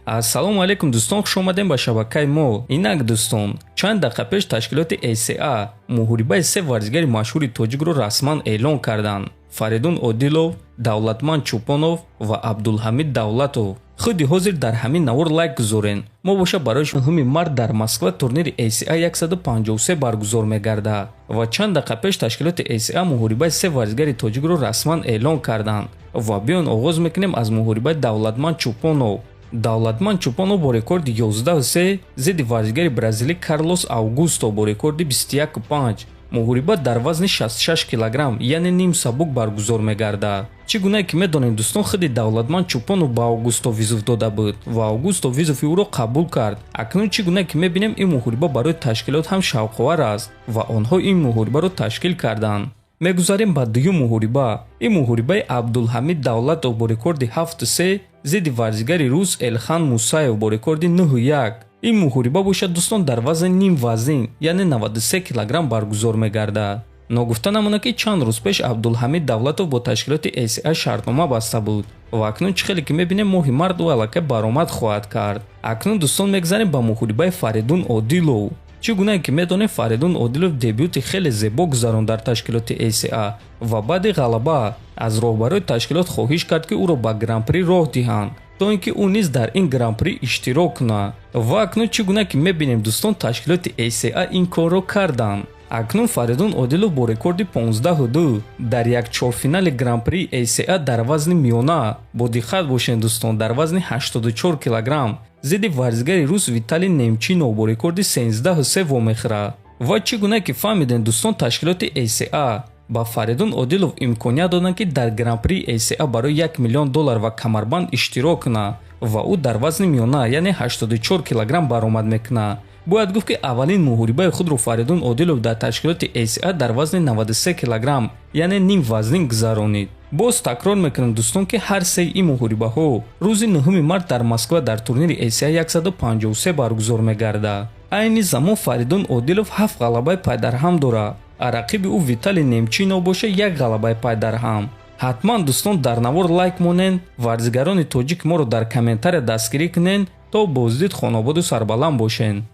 Ассалому алайкум, дӯстон, хуш омадем ба шабакаи мо. Инак, дӯстон, чанд дақиқа пеш ташкилоти ACA муҳорибаи се варзигари машҳури тоҷикро расман эълон карданд: Фаридун Одилов, Давлатманд Чӯпонов ва Абдулҳамид Давлатов. Худи ҳозир дар ҳамин навор лайк гузорен. Мо боша барои 9 март дар Москва турнири ACA 153 баргузор мегардад ва чанд дақиқа пеш ташкилоти ACA муҳорибаи се варзигари тоҷикро расман эълон карданд. Ва биён, оғоз мекунем аз муҳорибаи Давлатманд Чӯпонов. Давлатманд Чӯпонов бо рекорди 11-3 зидди варзигари бразилӣ Карлос Аугусто бо рекорди 21-5. Муҳориба дар вазни 66 килограмм, яъне ним сабук, баргузор мегардад. Чӣ гунае ки медонем, дӯстон, худи Давлатманд Чӯпонов ба Аугусто вызов дода буд ва Аугусто вызов и ӯро қабул кард. Акнун, чӣ гунае ки мебинем, ин муҳориба барои ташкилот ҳам шавқовар аст ва онҳо ин муҳорибаро ташкил карданд. Мегузарем ба дуюм муҳориба. Ин муҳорибаи Абдулҳамид Давлатов бо рекорди 7-3 зидди варзигари рус Элхан Мусаев бо рекорди 9-1. Ин муҳориба бошад, дӯстон, дар вазни ним вазин, яъне 93 килограмм, баргузор мегардад. Ногуфта намонад, ки чанд рӯз пеш Абдулҳамид Давлатов бо ташкилоти ACA шартнома баста буд ва акнун, чӣ хеле ки мебинем, моҳи март ӯ аллакай баромад хоҳад кард. Акнун, дӯстон, мегзарем ба муҳорибаи Фаридун Одилов. Чӣ гунае ки медонем, Фаридун Одилов дебюти хеле зебо гузаронд дар ташкилоти ACA ва баъди ғалаба аз роҳбарои ташкилот хоҳиш кард, ки ӯро ба Гран-при роҳ диҳанд, то ин ки ӯ низ дар ин Гран-при иштирок кунад. Ва акнун, чӣ гуна ки мебинем, дӯстон, ташкилоти ACA ин корро карданд. Акнун Фаридун Одилов бо рекорди 15-2 дар як чорфинали Гран-при ACA дар вазни миёна, бо диққат бошед, дӯстон, дар вазни 84 килограмм зидди варзигари рус Виталий Немчинов бо рекорди 13-3 вомехӯрад. Ва чӣ гуна ки фаҳмидем, дӯстон, ташкилоти ACA ба Фаридун Одилов имконият доданд, ки дар Гран-при ACA барои 1 миллион доллар ва камарбанд иштирок кунад ва ӯ дар вазни миёна, яъне 84 килограмм, баромад мекунад. Бояд гуфт, ки аввалин муҳорибаи худро Фаридун Одилов дар ташкилоти ACA дар вазни 93 килограмм, яъне ним вазнин, гузаронид. Боз такрор мекунам, дӯстон, ки ҳар сеи ин муҳорибаҳо рӯзи 9 март дар Москва дар турнири ACA 153 баргузор мегардад. Айни замон Фаридун Одилов ҳафт ғалабаи пайдарҳам дорад, а рақиби ӯ Виталий Немчинов боша, як ғалабаи пайдарҳам. Ҳатман, дӯстон, дар навор лайк монен, варзигарони тоҷики моро дар комментария дастгирӣ кунен. То боздид, хонободу сарбаланд бошен.